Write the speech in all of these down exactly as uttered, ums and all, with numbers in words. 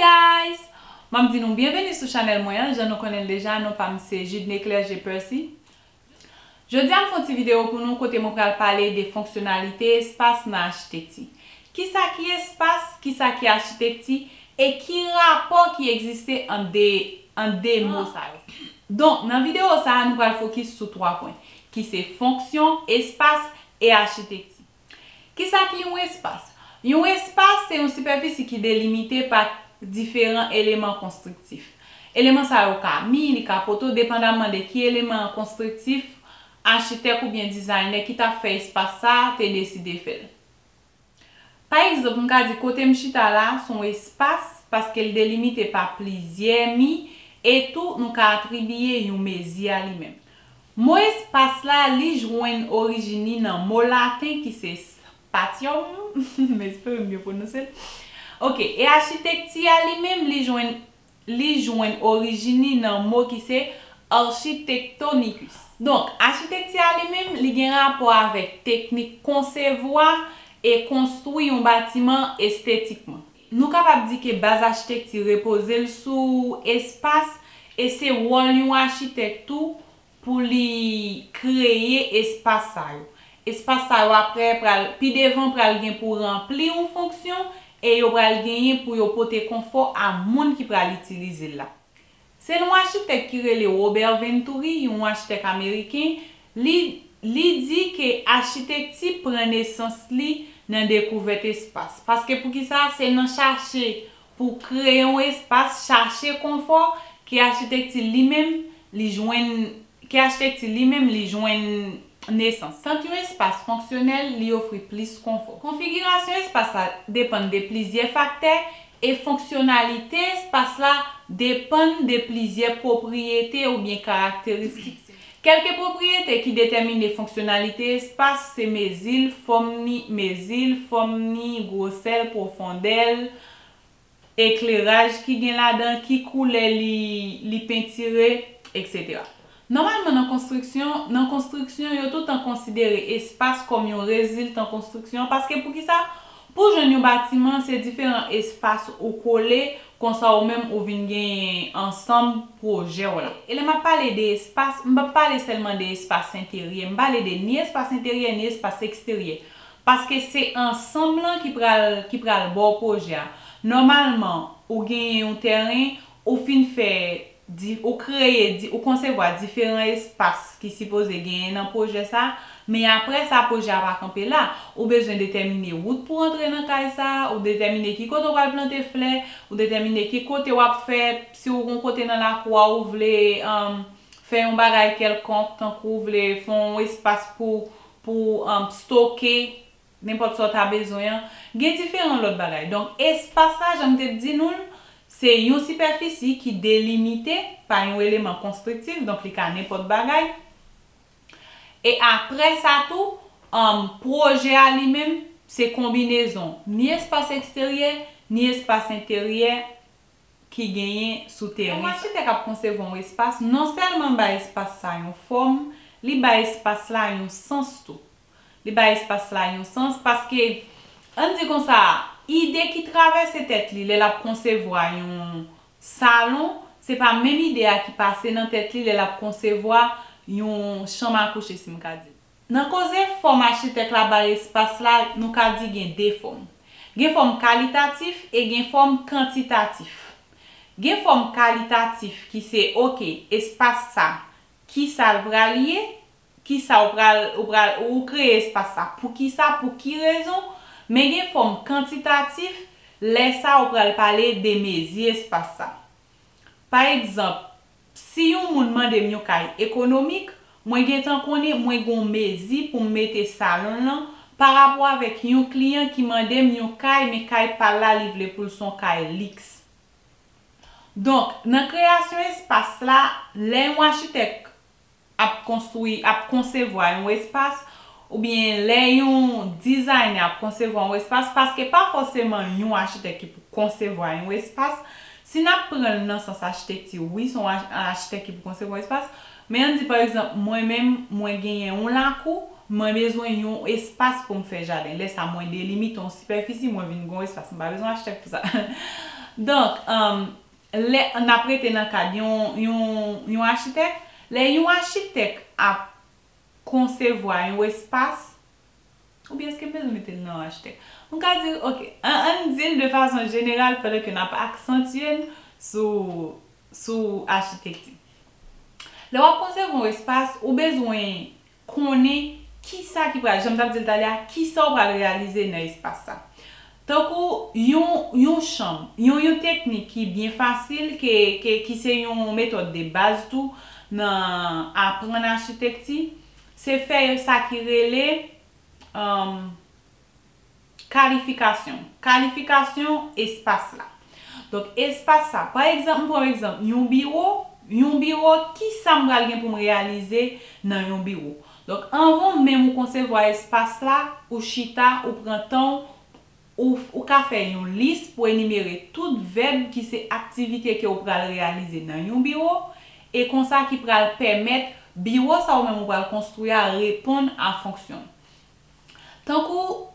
Guys! M ap di nou byenveni sou chanèl mwen an. Jan nou konnen l deja, non pa m se Judne Clergé Percy. Jodi a m fè yon ti videyo pou nou kote mwen pral pale de fonksyonalite espas nan achitekti. Kisa ki espas, kisa ki achitekti, e ki rapò ki egziste ant de, ant de mo sa yo. Donk, nan videyo sa a, nou pral fokis sou twa pwen, ki se fonksyon, espas, e achitekti. Kisa ki yon espas? Yon espas se yon sipèfisi ki delimite pa diferan eleman konstriktif. Eleman sa yo ka mi, li ka poto, depandamman de ki eleman konstriktif achitèk oubyen dizaynè ki t ap fè espas sa a te deside fè l. Pa egzanp, m ka di kote m chita la a se yon espas paske l delimite pa plizyè mi, e tou nou ka atribiye yon mezi a li menm. Mo espas la, li jwenn orijin li nan mo laten ki se spatium, m espere m byen pwononse l. Oke, e achitekti a li menm, li jwenn, li jwenn orijin li nan mo ki se architectonicus. Donk, achitekti a li menm, li gen rapò avèk teknik konsevwa e konstwi yon batiman estetikman. Nou kapab di ke baz achitekti repoze l sou espas, e se wòl yon achitèk tou pou li kreye espas sa yo. Espas sa yo apre pral, pi devan pral gen pou ranpli yon fonksyon e yo pral genyen pou yo pote konfò a moun ki pral itilize l la. Selon achitèk ki rele Robert Venturi, yon achitèk ameriken, li, li di ke achitekti pran nesans li nan dekouvèt espas. Paske poukisa? Se nan chache pou kreye yon espas, chache konfò, ke achitekti li menm, li jwenn, ke achitekti li menm, li jwenn nesans. Tank yon espas fonksyonèl, li ofri plis konfò. Konfigirasyon espas la depann de plizyè faktè e fonksyonalite espas la depann de plizyè pwopriyete oubyen karakteristik. Kèlke pwopriyete ki detèmine fonksyonalite espas se mezi l, fòm ni, mezi l, fòm ni, gwosè l, pwofondè l, ekleraj ki gen ladan, ki koulè li, li pentire, etsetera. Nòmalman, nan konstriksyon, nan konstriksyon, yo toutan konsidere espas kòm yon reziltan konstriksyon, paske poukisa? Pou jwenn yon batiman, se diferan espas ou kole, konsa ou menm ou vin genyen ansanm pwojè w la. E lè m ap pale de espas, m p ap pale sèlman de espas enteryè, m pale de ni espas enteryè, ni espas eksteryè. Paske se ansanm lan ki pral, ki pral ba w pwojè a. Nòmalman, ou genyen yon tèren, ou fin fè, di, ou kreye, di, ou konsevwa diferan espas ki sipoze genyen nan pwojè sa, men apre sa, pwojè a pa kanpe la. Ou bezwen detèmine wout pou w antre nan kay sa, ou detèmine ki kote w pral plante flè, ou detèmine ki kote w ap fè, si w gon kote nan lakou a, ou vle, um, fè yon bagay kèlkonk, tankou w vle fè yon espas pou, pou, um, stoke nenpòt sa w ta bezwen an. Gen diferan lòt bagay. Donk, espas la, jan m te di nou l, se yon sipèfisi ki delimite pa yon eleman konstriktif, donk li ka nenpòt bagay. E apre sa tou, um, pwojè a li menm, se konbinezon ni espas eksteryè, ni espas enteryè ki genyen sou teren sa. Yon achitèk ap konsevwa yon espas, non sèlman bay espas sa yon fòm, li bay espas la yon sans tou. Li bay espas la yon sans paske, ann di konsa, ide ki travèse tèt li lè l ap konsevwa yon salon, se pa menm ide a ki pase nan tèt li lè l ap konsevwa yon chanm a kouche, si m ka di. Nan koze fòm achitèk la bay espas la, nou ka di gen de fòm. Gen fòm kalitatif e gen fòm kantitatif. Gen fòm kalitatif ki se, oke, espas sa, kisa l pral ye, kisa w pral, ou pral, ou kreye espas sa, poukisa, pou ki rezon, men gen fòm kantitatif, lè sa ou pral pale de mezi espas sa. Pa egzanp, si yon moun mande m yon kay ekonomik, mwen gentan konnen mwen gen yon mezi pou m mete salon l lan pa rapò avèk yon kliyan ki mande m yon kay, men kay pa l la, li vle pou l se yon kay liks. Donk, nan kreyasyon espas la, lè yon achitèk ap konstwi, ap konsevwa yon espas, oubyen lè yon dizaynè ap konsevwa yon espas, paske pa fòseman yon achitèk ki pou konsevwa yon espas. Si n ap pran l nan sans achitekti, wi, se yon ach-, achitèk ki pou konsevwa espas, men ann di, pa egzanp, mwen menm, mwen genyen yon lakou, mwen bezwen yon espas pou m fè jaden. Lè sa, mwen delimite yon sipèfisi, mwen vin gen yon espas. M pa bezwen achitèk pou sa. Donk, um, lè n ap rete nan kad yon, yon, yon achitèk, lè yon achitèk ap konsevwa yon espas, oubyen èske m bezwen mete l nan achitèk? M ka di, ok, an, ann di l de fason jeneral pandan ke n ap aksantye n sou, sou achitekti. Lè w ap konsevwa yon espas, ou bezwen konnen kisa ki pral, jan m t ap di l talè a, kisa w pral reyalize nan espas sa. Tankou yon, yon chanm, yon, yon teknik ki byen fasil, ke, ke, ki se yon metòd de baz tou nan aprann achitekti, se fè sa ki rele, um, kalifikasyon. Kalifikasyon espas la. Donk, espas sa, pa egzanp, m pran egzanp, yon biwo, yon biwo, kisa m pral gen pou m reyalize nan yon biwo? Donk, anvan menm ou konsevwa espas la, ou chita, ou pran tan w, ou, ou ka fè yon lis pou enimere tout vèb ki se aktivite ke ou pral reyalize nan yon biwo, e konsa ki pral pèmèt biwo sa ou menm ou pral konstwi a reponn a fonksyon l. Tankou,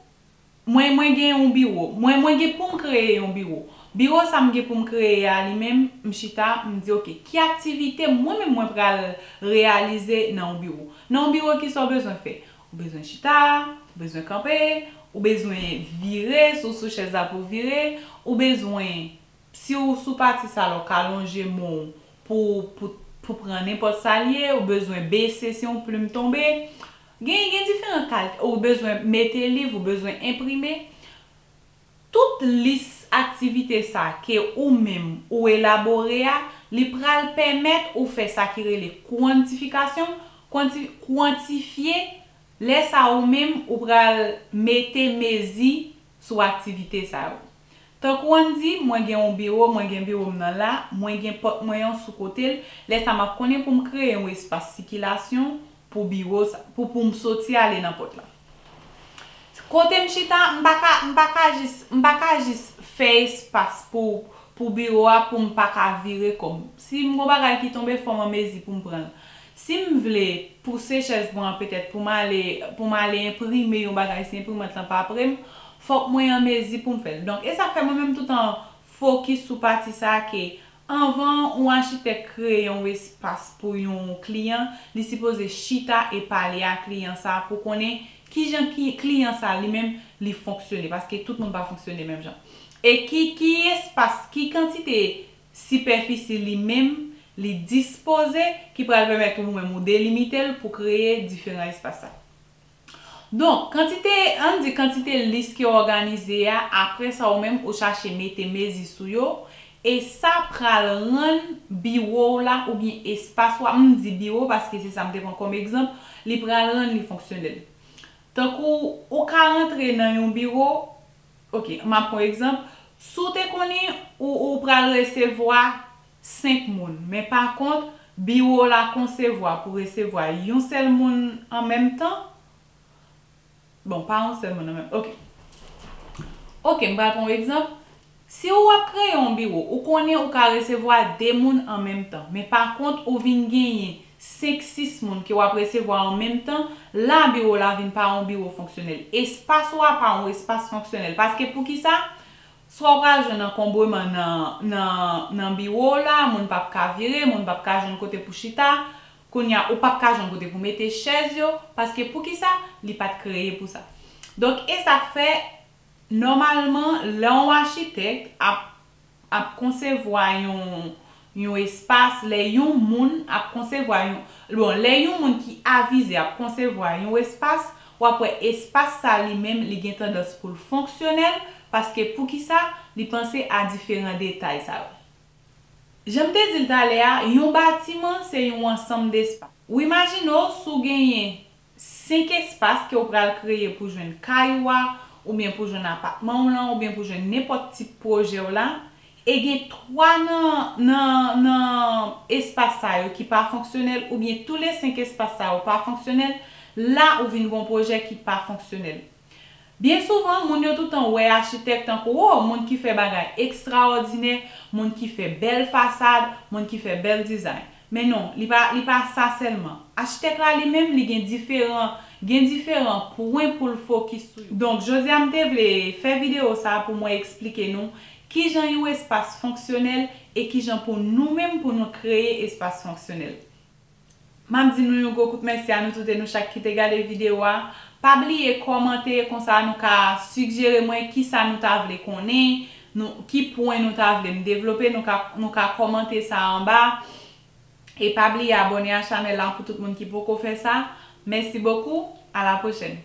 mwen, mwen gen yon biwo. Mwen, mwen gen pou m kreye yon biwo. Biwo sa m gen pou m kreye a li menm, m chita, m di, ok, ki aktivite mwen menm mwen pral reyalize nan yon biwo? Nan yon biwo, kisa w bezwen fè? Ou bezwen chita, ou bezwen kanpe, ou bezwen vire, si w sou chèz la pou w vire, ou bezwen, si w sou pati sa la, w ka lonje men w pou, pou, pou pran nenpòt sa l ye, ou bezwen bese si yon plim tonbe. Gen, gen diferan kalite, ou bezwen mete liv, ou bezwen enprime. Tout lis aktivite sa ke ou menm ou elabore a, li pral pèmèt ou fè sa ki rele kwantifikasyon, kwanti-, kwantifye lè sa ou menm ou pral mete mezi sou aktivite sa yo. Tankou ann di, mwen gen yon biwo, mwen gen biwo m nan la, mwen gen pòt mwen an sou kote l, lè sa m ap konnen pou m kreye yon espas sikilasyon pou biwo sa, pou, pou m soti ale nan pòt la. Kote m chita, m pa ka, m pa ka jis, m pa ka jis fè espas pou, pou biwo a pou m pa ka vire kò m. Si m gon bagay ki tonbe, fò m an mezi pou m pran l. Si m vle pouse chèz mwen an petèt pou m ale, pou m ale enprime yon bagay, si enprimant lan pa pre m, fòk mwen an mezi pou m fè l. Donk, e sa k fè mwen menm toutan fokis sou pati sa a ke anvan yon achitèk kreye yon espas pou yon kliyan, li sipoze chita e pale a kliyan sa a pou konnen kijan ki, kliyan sa a li menm li fonksyone, paske tout moun pa fonksyone menm jan. E ki, ki espas, ki kantite sipèfisi li menm li dispoze ki pral pèmèt ou menm ou delimite l pou kreye diferan espas sa. Donk, kantite, ann di kantite lis ke w òganize a, apre sa ou menm ou chache mete mezi sou yo, e sa pral rann biwo w la oubyen espas ou a, m di biwo paske se sa m te pran kòm egzanp, li pral rann li fonksyonèl. Tankou ou ka rantre nan yon biwo, ok, m ap pran egzanp, si w te konnen ou, ou pral resevwa senk moun, men pa kont, biwo w la konsevwa pou resevwa yon sèl moun an menm tan, bon, pa yon sèl moun an menm, ok. Ok, m pral pran yon egzanp. Si w ap kreye yon biwo, ou konnen ou ka resevwa de moun an menm tan, men pa kont, ou vin genyen senk, sis moun ke w ap resevwa an menm tan, la biwo w la vin pa yon biwo fonksyonèl. Espas ou a pa yon espas fonksyonèl. Paske poukisa? Swa w pral jwenn ankonbreman nan, nan, nan biwo w la, moun p ap ka vire, moun p ap ka jwenn kote pou chita. Kounye a, ou p ap ka jwenn kote pou mete chèz yo, paske poukisa? Li pa t kreye pou sa. Donk, e sa k fè, nòmalman, lè yon achitèk ap, ap konsevwa yon, yon espas, lè yon moun ap konsevwa yon, bon, lè yon moun ki avize ap konsevwa yon espas, w ap wè espas sa li menm, li gen tandans pou l fonksyonèl, paske poukisa? Li panse a diferan detay sa yo. Jan m te di l talè a, yon batiman se yon ansanm despas. Ou imajine w si w genyen senk espas ke w pral kreye pou jwenn kay ou a, oubyen pou jwenn apatman w lan, oubyen pou jwenn nenpòt tip pwojè w la, e gen twa nan, nan, nan espas sa yo ki pa fonksyonèl, oubyen tou le senk espas sa yo pa fonksyonèl, la ou vin gon pwojè ki pa fonksyonèl. Byen souvan, moun yo toutan wè achitèk tankou, o, moun ki fè bagay ekstraòdinè, moun ki fè bèl fasad, moun ki fè bèl dizay. Men non, li pa, li pa sa sèlman. Achitèk la li menm, li gen diferan, gen diferan pwen pou l fokis sou yo. Donk, jodi a m te vle fè videyo sa a pou mwen eksplike nou Kijan yon espas fonksyonèl e kijan pou nou menm pou nou kreye espas fonksyonèl. M ap di nou yon gwo kout mèsi a nou tout e nou chak ki te gade videyo a. Pa bliye kòmante, konsa nou ka sigjere mwen kisa nou ta vle konnen, nou, ki pwen nou ta vle m devlope, nou ka, nou ka kòmante sa anba. E pa bliye abòne a chanèl la pou tout moun ki poko fè sa. Mèsi bokou, a la pwochèn.